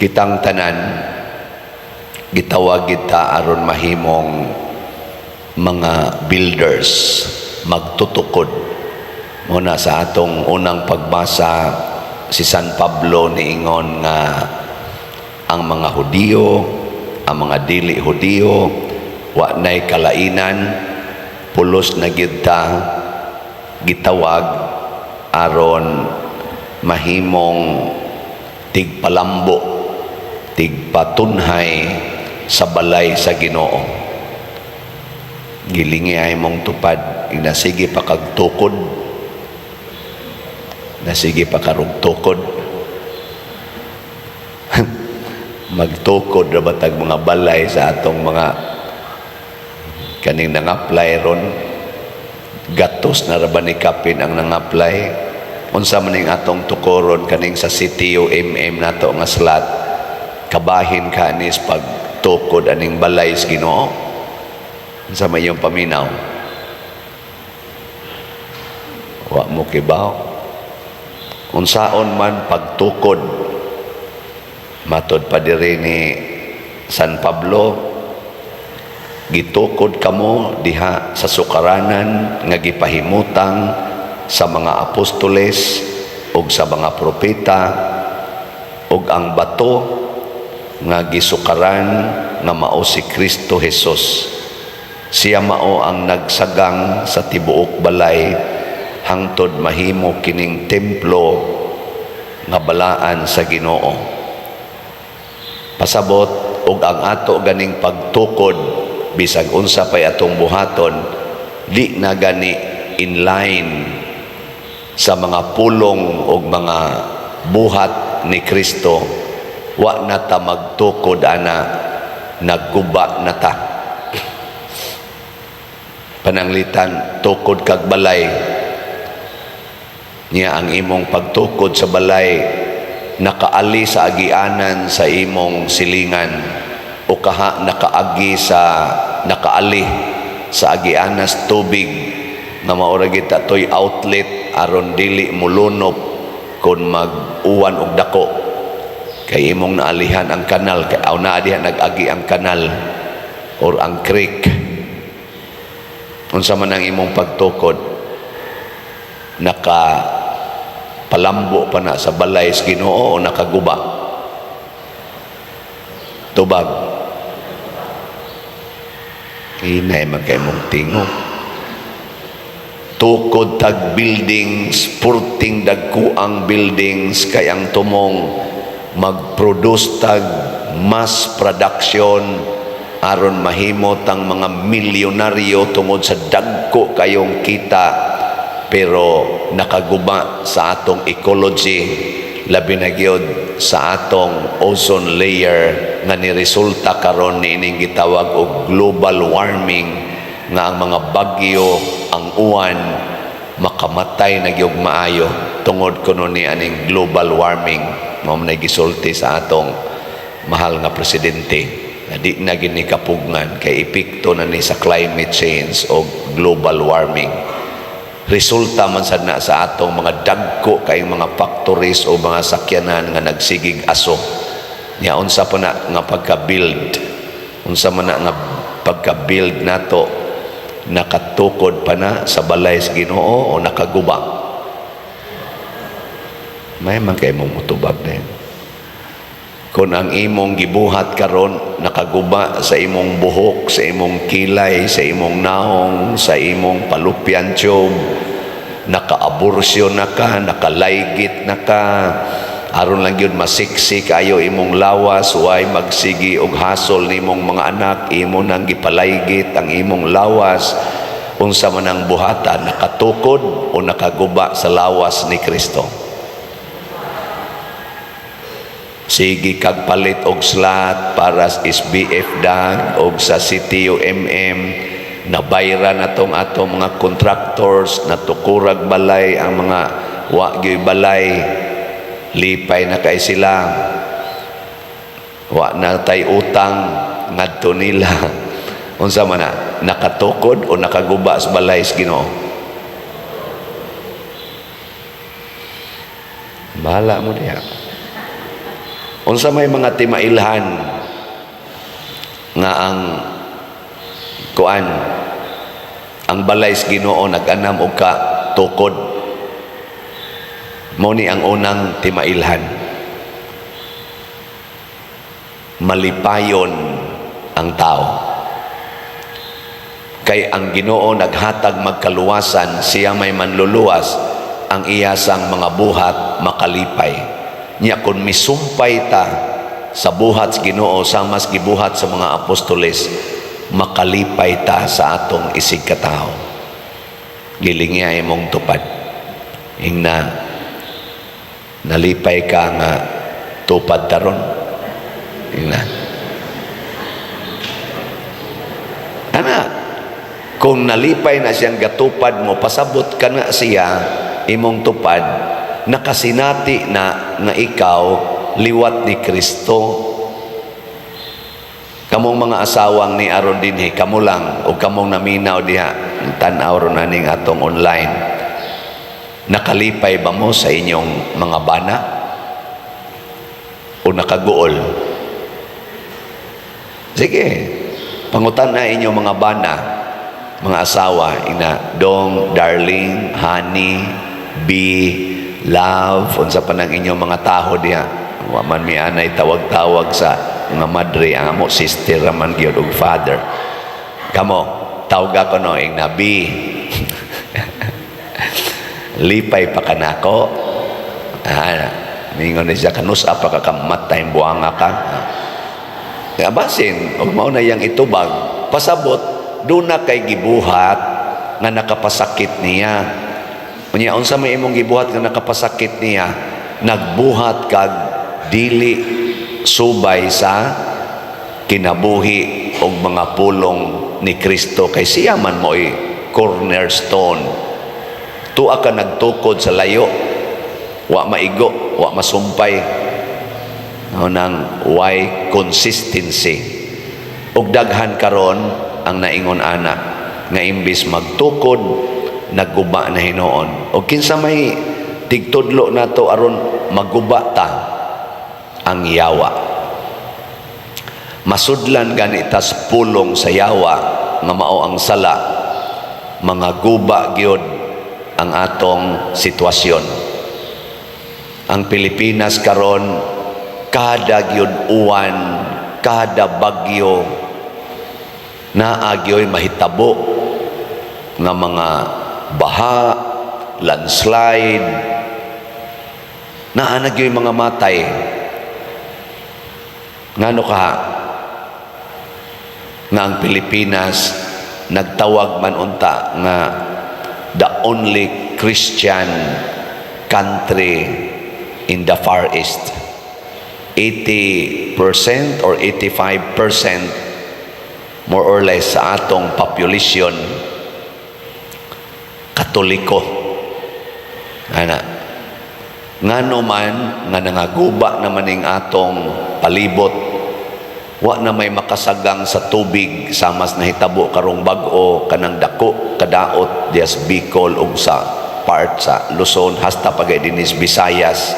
Kitang tanan gitawag kita aron mahimong mga builders, magtutukod. Muna sa atong unang pagbasa, si San Pablo niingon nga ang mga Hudiyo, ang mga dili Hudiyo, wa nay kalainan, pulos na gyud ta gitawag aron mahimong tigpalambo, tigpatunhay sa balay sa Ginoo. Gilingi ay mong tupad, inasige pa kag tukod, nasige pa karog tukod. Magtukod ra ba tag mga balay sa atong mga kaning nang-apply ron? Gatos na ra ba ni kapin ang nang-apply? Unsa man ning atong tukoron kaning sa CTU MM nato nga slot, kabahin ka anis pagtukod aning balay sa Ginoo? Unsa may iyong paminaw? Wa mo kibaw. Unsaon man pagtukod, matod pa diri ni San Pablo, gitukod kamo diha sa sukaranan nga gipahimutang sa mga apostoles ug sa mga propeta, ug ang bato nga gisukaran nga mao si Kristo Jesus. Siya mao ang nagsagang sa tibuok balay hangtod mahimo kining templo nga balaan sa Ginoo. Pasabot og ang ato ganing pagtukod, bisag unsa pay atong buhaton, di na gani in line sa mga pulong og mga buhat ni Kristo, wa na ta magtukod ana, nagguba na ta. Pananglitan tukod kag balay niya, ang imong pagtukod sa balay nakaali sa agianan sa imong silingan o kaha nakaagi sa nakaali sa agianas tubig nga maura kita toy outlet aron dili mulunop kon mag-uwan og dako, kay imong naalihan ang kanal, kay aw naa diha nag-agi ang kanal or ang creek. Unsa man ang imong pagtukod, naka palambo pa na sa balay sa Ginoo o nakaguba? Tubag. Hinay man kay mong tingog. Tukod tag buildings, purting dagkuang buildings, kay ang tumong mag-produce tag mass production aron mahimo tang mga milyonaryo tungod sa dagko kayong kita, pero nakaguba sa atong ecology, labi na gyud sa atong ozone layer nga niresulta karon niining gitawag og global warming, nga ang mga bagyo, ang uwan, makamatay na gyud maayo tungod kuno ni aning global warming. Mao man gisulti sa atong mahal nga presidente na di na gini kapugngan kay epekto na ni sa climate change o global warming. Resulta man sad na sa atong mga dagko kayong mga factories o mga sakyanan nga nagsigig aso niya. Unsa pa na nga pagka-build, unsa man na nga pagka-build nato, nakatukod pa na sa balay sa Ginoo o nakaguba? May man kay mong mutubag na yun. Kung ang imong gibuhat karon nakaguba sa imong buhok, sa imong kilay, sa imong naong, sa imong fallopian tube, nakaaborsyon na ka, nakalaygit na ka, aron lang yun masiksi kayo imong lawas, way magsigi og hasol nimong mga anak, imo nang gipalaygit ang imong lawas, unsa man ang buhatan, nakatukod o nakaguba sa lawas ni Kristo? Sige kag palit og slot para sa SBF dag og sa CTUMM, nabayra na tong atong mga contractors, natukurag balay ang mga wa gyoy balay, lipay na kay sila, wa na tay utang ngadto nila. Unsa man na, nakatukod o nakaguba sa balay sa Ginoo? Bahala mo diha. Unsa may mga timailhan nga ang kuan, ang balay sa Ginoo nag-anam og ka tukod? Mo ni ang unang timailhan: malipayon ang tao kay ang Ginoo naghatag magkaluwasan, siya may manluluwas, ang iyasang mga buhat makalipay. Nya kung misumpay ta sa buhat sa Ginoo sama sa gibuhat sa mga apostoles, makalipay ta sa atong isig katawo. Gilingi imong tupad, ingna, "Nalipay ka nga tupad taron?" Ingna ana. Kung nalipay na siyang gatupad mo, pasabot ka na siya imong tupad, nakasinati na nga ikaw liwat ni Kristo. Kamong mga asawang ni aron dinhi, kamo lang o kamong naminaw diha, tan-aw ron aning atong online, nakalipay ba mo sa inyong mga bana o nakaguol? Sige, pangutan na inyong mga bana, mga asawa, ina, "Dong, darling, honey, be, love," unsa pa nang inyong mga taho diha. Wa man mi anay tawag-tawag sa mga madre, ang amo sister raman gyud ug father. Kamo, tawag ako no, ing na, "Be. Lipay pa ka nako?" Ah, mingon ni siya, "Kanus-a pa ka kamatay, buanga ka?" Kaya basin, og mao na yang itubag, pasabot, doon na kay gibuhat nga nakapasakit niya. Unya, unsa may imong gibuhat nga nakapasakit niya? Nagbuhat kag dili subay sa kinabuhi og mga pulong ni Kristo kay siya man mo'y cornerstone. Tuwa ka nagtukod sa layo, wa maigo, wa masumpay. Mao nang why consistency. Ug daghan karon ang naingon ana nga imbis magtukod, nagguba na hinuon. Og kinsa may tigtudlo nato aron magguba ta? Ang yawa. Masudlan gani tas pulong sa yawa nga mao ang sala, mga guba gyud ang atong sitwasyon. Ang Pilipinas karon, kada gyud uwan, kada bagyo, naa gyoy mahitabo nga mga baha, landslide, naa na gyoy mga matay. Ngano ka nga ang Pilipinas nagtawag man unta nga the only Christian country in the Far East? 80% or 85% more or less sa atong population Katoliko. Ana, ngano man nga nangaguba naman ning atong palibot, wa na may makasagang sa tubig samas nahitabo karong bag-o kanang dako kadaot dias Bicol ug sa part sa Luzon hasta pagay dinis Visayas,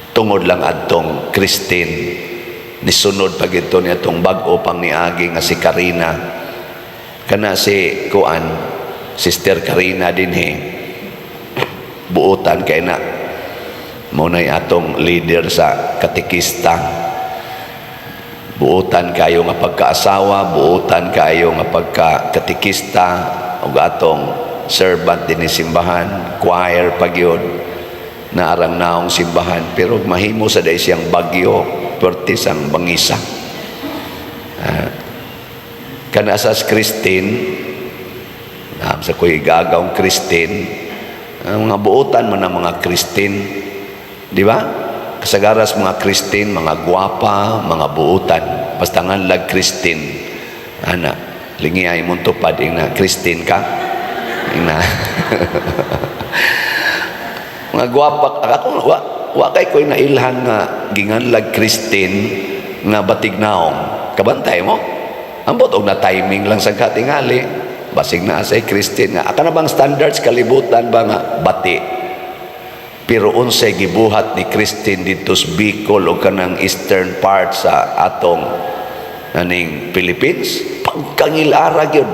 tungod lang adtong Kristine? Nisunod pag ito ni atong bag-o pang niagi nga si Karina, kana si kuan, Sister Karina dinhi, buutan kay na mo na'y atong leader sa katekista. Buutan kayo nga pagkaasawa, buutan kayo nga pagka-katekista ug atong servant din ni simbahan, choir pagyod naarang naong simbahan, pero mahimo sa day siyang bagyo, pertis ang bangisa. Kana sa Christine, sa kuy gagawng Christine, ang mga buutan man ang mga Christine, di ba? Kasagaras mga Christine, mga gwapa, mga buutan. Basta nga lag Christine. Ana, lingi ay mong tupad, ing na, "Christine ka?" Ing na. Mga gwapa, ako, wa kay ko'y nailhan nga ginganlag Christine nga batig naong. Kabantay mo? Ambot og na timing lang sa katingali. Basig na say Christine nga. Aka na bang standards kalibutan ba nga bati? Pero unsay gibuhat ni Christine didto sa Bicol o kanang eastern part sa atong naning Philippines? Pagkangilara gyud.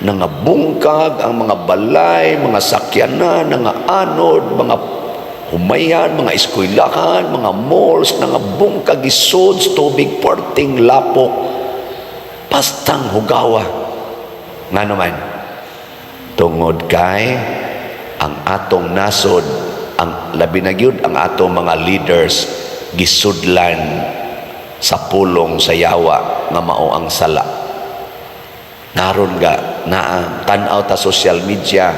Nangabungkag ang mga balay, mga sakyanan, mga anod, mga humayan, mga eskwelahan, mga malls, nangabungkag, isod tubig, perting lapok. Bastang hugawa. Nga naman, tungod kay ang atong nasod, ang labi na gyud ang atong mga leaders, gisudlan sa pulong sa yawa nga mao ang sala. Naron ga naa, tan-aw ta social media,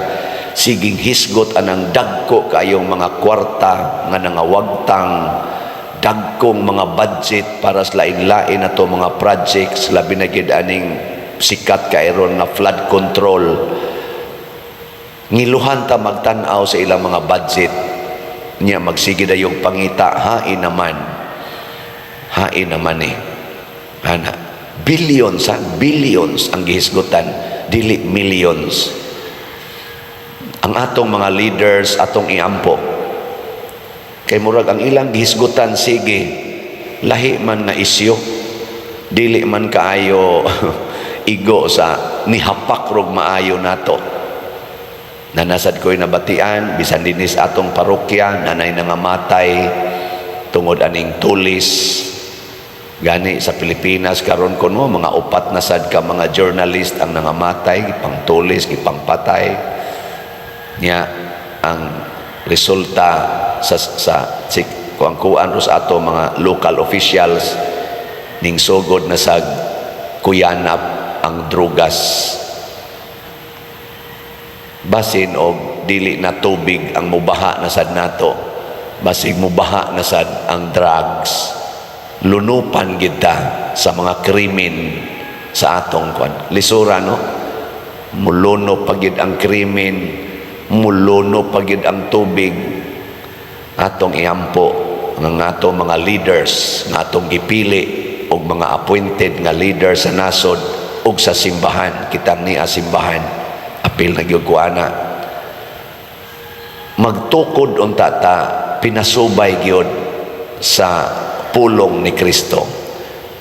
siging hisgot anang dagko kayong mga kwarta nga nangawagtang, dagkong mga budget para sa lain-lain ato mga projects, labi na gid aning sikat kairon nga flood control. Ngiluhan ta magtan-aw sa ilang mga budget niya. Magsige dayong pangita, hain naman, hain naman eh ana. Billions ha, billions ang gihisgutan, dili millions. Ang atong mga leaders, atong iampo kay murag ang ilang gihisgutan, sige lahi man nga isyu, dili man kaayo igo sa nihapak rog maayo nato. Nanasad ko'y nabatian, bisan dinis atong parokya, nanay nangamatay tungod aning tulis. Gani sa Pilipinas karon kuno, mga upat na sad ka mga journalist ang nangamatay, gipang tulis, gipangpatay. Nya ang resulta sa si kuang kuan ros ato mga local officials, ning sugod na sa kuyanap ang drugas. Basin og dili na tubig ang mubaha na sad nato, basig mubaha na sad ang drugs. Lunupan kita sa mga krimen sa atong kwan lisura, no? Muluno pagid ang krimen, muluno pagid ang tubig. Atong iampo ang atong mga leaders nga atong gipili og mga appointed nga leader sa nasod ug sa simbahan. Kitang niya simbahan, apil na gyud ko ana. Magtukod unta ta pinasubay gyud sa pulong ni Kristo.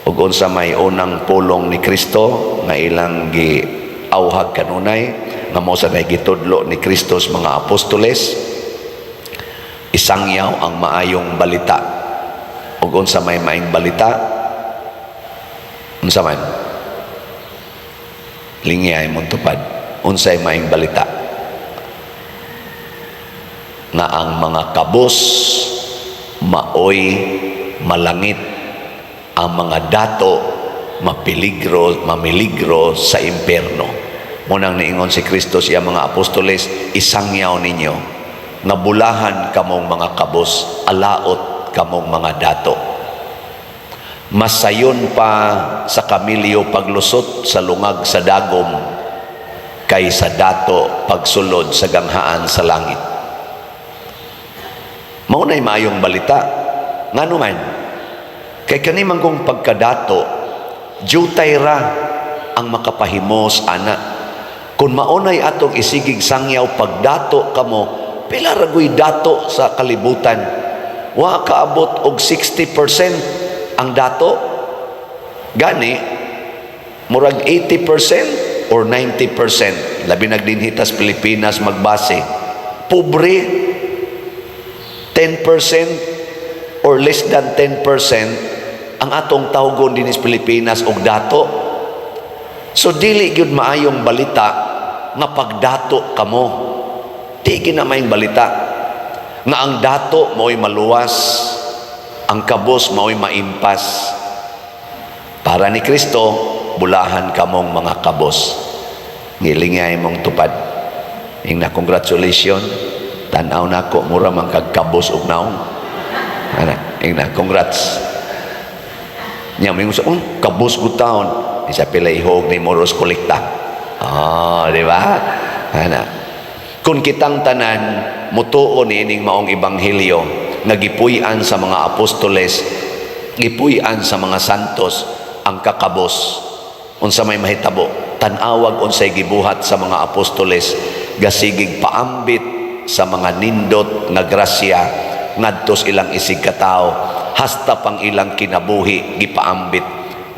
Ug unsa may unang pulong ni Kristo nga ilang gi-awhag kanunay, nga mao sa gitudlo ni Kristo sa mga apostoles? Isangyaw ang maayong balita. Ug unsa may maayong balita? Unsa man? Lingyay mong tupad. Unsay maayong balita? Nga ang mga kabos maoy malangit, ang mga dato mapiligro, mamiligro sa impierno. Munang niingon si Kristo sa iyang mga apostoles, "Isangyaw ninyo nga bulahan kamong mga kabos, alaot kamong mga dato." Masayon pa sa kamilyo paglusot sa lungag sa dagom kaysa dato pagsulod sa ganghaan sa langit. Mao na'y maayong balita. Ngano man? Kay kani man kong pagkadato, jutay ra ang makapahimos ana. Kung maunay atong isigig sangyaw pagdato kamo, pila ra guy dato sa kalibutan? Wa kaabot og 60% ang dato. Gani murag 80% or 90%, labi nagdinhi tas Pilipinas magbase. Pobre, 10% or less than 10% ang atong tawgon dinhi sa Pilipinas og dato. So dili gyud maayong balita nga pagdato kamo. Di gyud na maayong balita nga ang dato mao'y maluwas, ang kabos mao'y maimpas. Para ni Kristo, bulahan kamong mga kabos. Ngilingay mong tupad. Ing na congratulations. Tanaw nako, mura man kag kabos og naong. Ana, ing na congrats. Nya may sa kabos ko taon. Isa pila ihog ni Moros kolekta. Ah, di ba? Ana. Kung kitang tanan mutuo niining maong ebanghelyo nga gipuy-an sa mga apostoles, gipuy-an sa mga santos ang kakabos, unsa may mahitabo? Tan-awag unsay gibuhat sa mga apostoles, gasigig paambit. sa mga nindot nga grasya ngadto sa ilang isig katawo, hasta pang ilang kinabuhi gipaambit.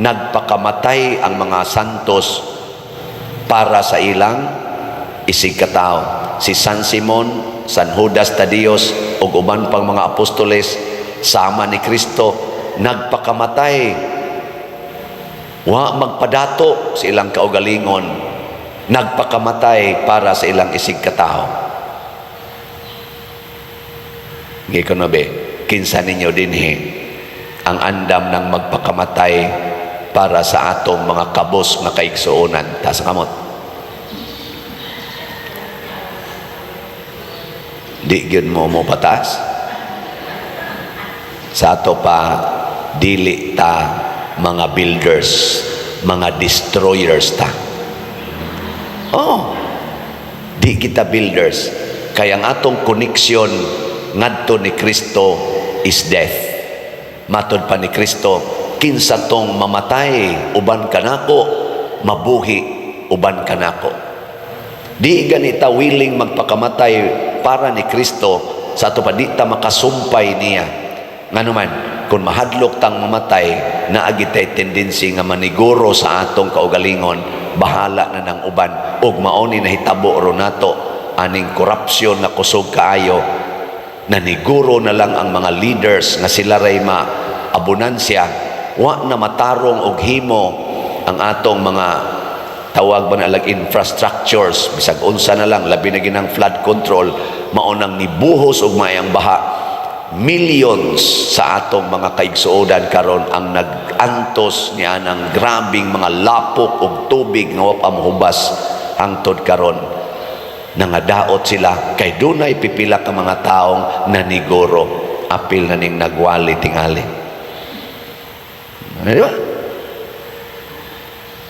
Nagpakamatay ang mga santos para sa ilang isig katawo. Si San Simon, San Judas Tadios ug uban pang mga apostoles sama ni Kristo nagpakamatay, wa magpadato sa ilang kaugalingon, nagpakamatay para sa ilang isig katawo. Giko na be, kinsa ninyo dinhi ang andam ng magpakamatay para sa atong mga kabos nga kaigsuonan? Taas ang kamot. Di gyud mo mo pataas. Sa ato pa, dili ta mga builders, mga destroyers ta. Oh, di kita builders. Kaya ang atong connection ngadto ni Kristo is death. Matod pa ni Kristo, kinsa tong mamatay uban kanako, mabuhi uban kanako. Di ganita willing magpakamatay para ni Kristo. Sa ato pa, di ta makasumpay niya. Nganuman, kung mahadlok tang mamatay, naagi tay tendency nga maniguro sa atong kaugalingon, bahala na ng uban. Ug mao ni nahitabo ron nato aning korupsyon nga kusog kaayo, naniguro na lang ang mga leaders nga sila ray ma abonansya, wa na matarong og himo ang atong mga tawag ba na lag infrastructures, bisag unsa na lang, labi na ginang flood control. Mao nang nibuhos og maayang baha, millions sa atong mga kaigsuonan karon ang nag-antos niya ng grabing mga lapok og tubig nga wa pa mohubas hangtod karon. Nangadaot sila kay dunay pipila ka mga taong naniguro, apil na ning nagwali tingali. Di ba?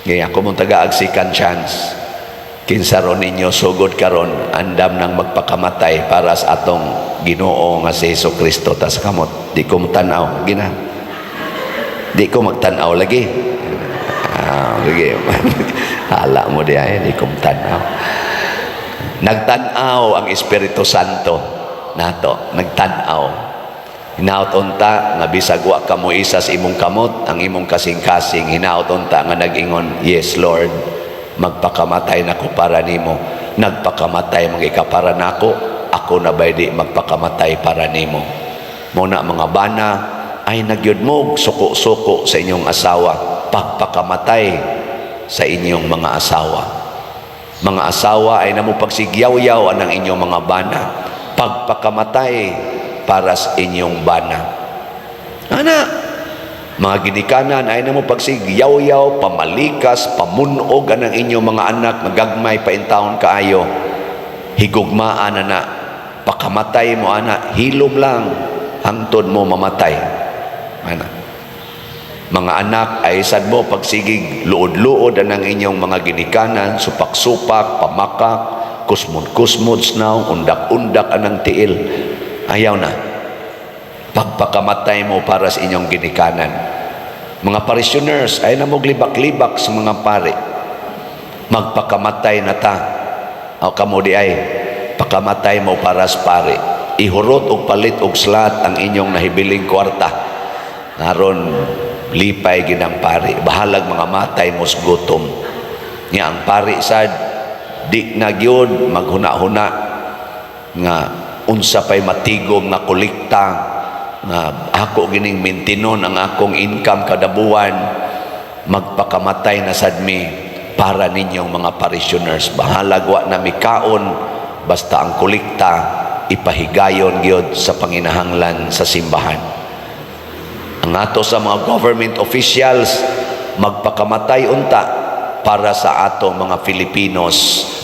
Kaya ako mong tagaag second chance. Kinsa ron ninyo sugod karon andam nang magpakamatay para sa atong Ginoo nga si Hesus Kristo? Tas kamot. Di ko magtan-aw. Gina. Di ko magtan-aw lagi. Ah, lagi. Hala mo di ay di ko magtan-aw. Nagtan-aw ang Espiritu Santo nato, nagtan-aw. Hinaot unta nga bisag wa ka mo isa sa imong kamot, ang imong kasing-kasing hinaot unta nga nag-ingon, "Yes Lord, magpakamatay nako para nimo. Nagpakamatay man ka para nako, ako na bay di magpakamatay para nimo?" Muna mga bana, ay nagyud mo suko-suko sa inyong asawa, pagpakamatay sa inyong mga asawa. Mga asawa, ay namo pagsigyaw-yaw anang inyong mga bana, pagpakamatay para sa inyong bana. Ana, mga ginikanan, ay namo pagsigyaw-yaw, pamalikas, pamunog anang inyong mga anak, magagmay pa intawon kaayo. Higugmaan na na, pakamatay mo ana, hilom lang, hangtod mo mamatay. Ana. Mga anak, ay sad mo pagsigig luod-luod anang inyong mga ginikanan, supak-supak, pamakak, kusmod-kusmod snaw, undak-undak anang tiil. Ayaw na. Pagpakamatay mo para sa inyong ginikanan. Mga parishioners, ay na mo libak-libak sa mga pare. Magpakamatay na ta. O kamo di ay, pakamatay mo para sa pare. Ihurot og palit og slot ang inyong nahibiling kwarta. Aron lipay ginang pare. Bahalag mga matay mo sa gutom. Nga ang pare sad di na gyud maghuna-huna nga unsa pay matigom nga kolekta nga ako gining maintain-on ang akong income kada buwan. Magpakamatay na sad mi para ninyong mga parishioners. Bahalag wa na mikaon, basta ang kolekta ipahigayon gyud sa panginahanglan sa simbahan. Ang ato sa mga government officials, magpakamatay unta para sa ato mga Filipinos,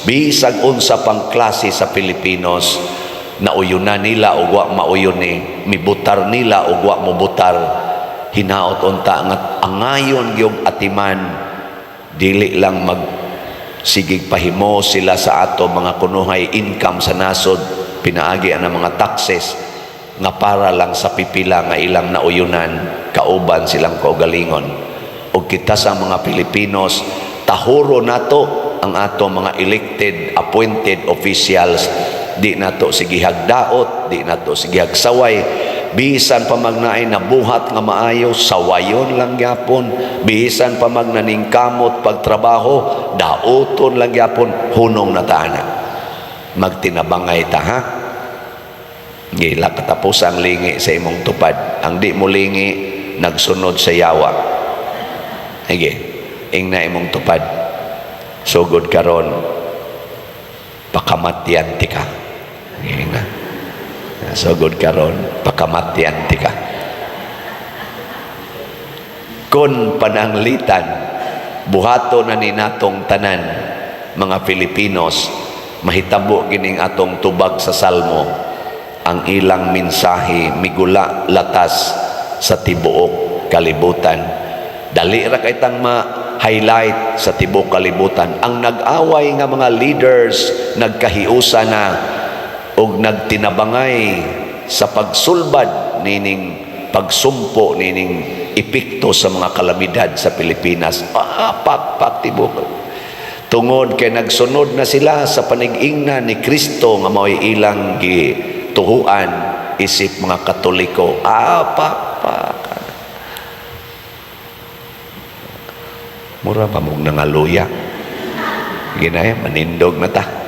bisag unsa pang klase sa Filipinos, nauyunan nila o wa mauyon ni mibutar nila o wa mobutar, hinaot unta nga angayon gyud atiman, dili lang mag sigig pahimo sila sa ato mga kunuhay income sa nasod pinaagi ang mga taxes nga para lang sa pipila nga ilang nauyunan kauban silang kaugalingon. Ug kita sa mga Pilipinos, tahuro nato ang ato mga elected appointed officials. Di nato sigihag daot, di nato sigihag saway. Bisan pa mag naay nabuhat nga maayo, sawayon lang gyapon. Bisan pa mag naningkamot pagtrabaho, daoton lang gyapon. Hunong na ta ana. Magtinabangay ta, ha. Gila katapos ang lingi sa imong tupad. Ang di mo lingi, nagsunod sa yawa. Sige, ingna imong tupad. "Sugod karon, pakamatyan tika." Ingna. "Sugod karon, pakamatyan tika." Kung pananglitan, buhato na ni natong tanan, mga Filipinos, mahitabo gining atong tubag sa Salmo, ang ilang mensahe migula latas sa tibuok kalibutan. Dali ra kay tang ma-highlight sa tibuok kalibutan. Ang nag-away nga mga leaders, nagkahiusa na og nagtinabangay sa pagsulbad nining pagsumpo nining epekto sa mga kalamidad sa Pilipinas. Ah, pak pak tibuok. Tungod kay nagsunod na sila sa panig-ingna ni Kristo nga mao'y ilang gituhuan isip mga Katoliko. Ah, pak pak. Mura pa mong nangaluya. Ginaya, manindog na ta.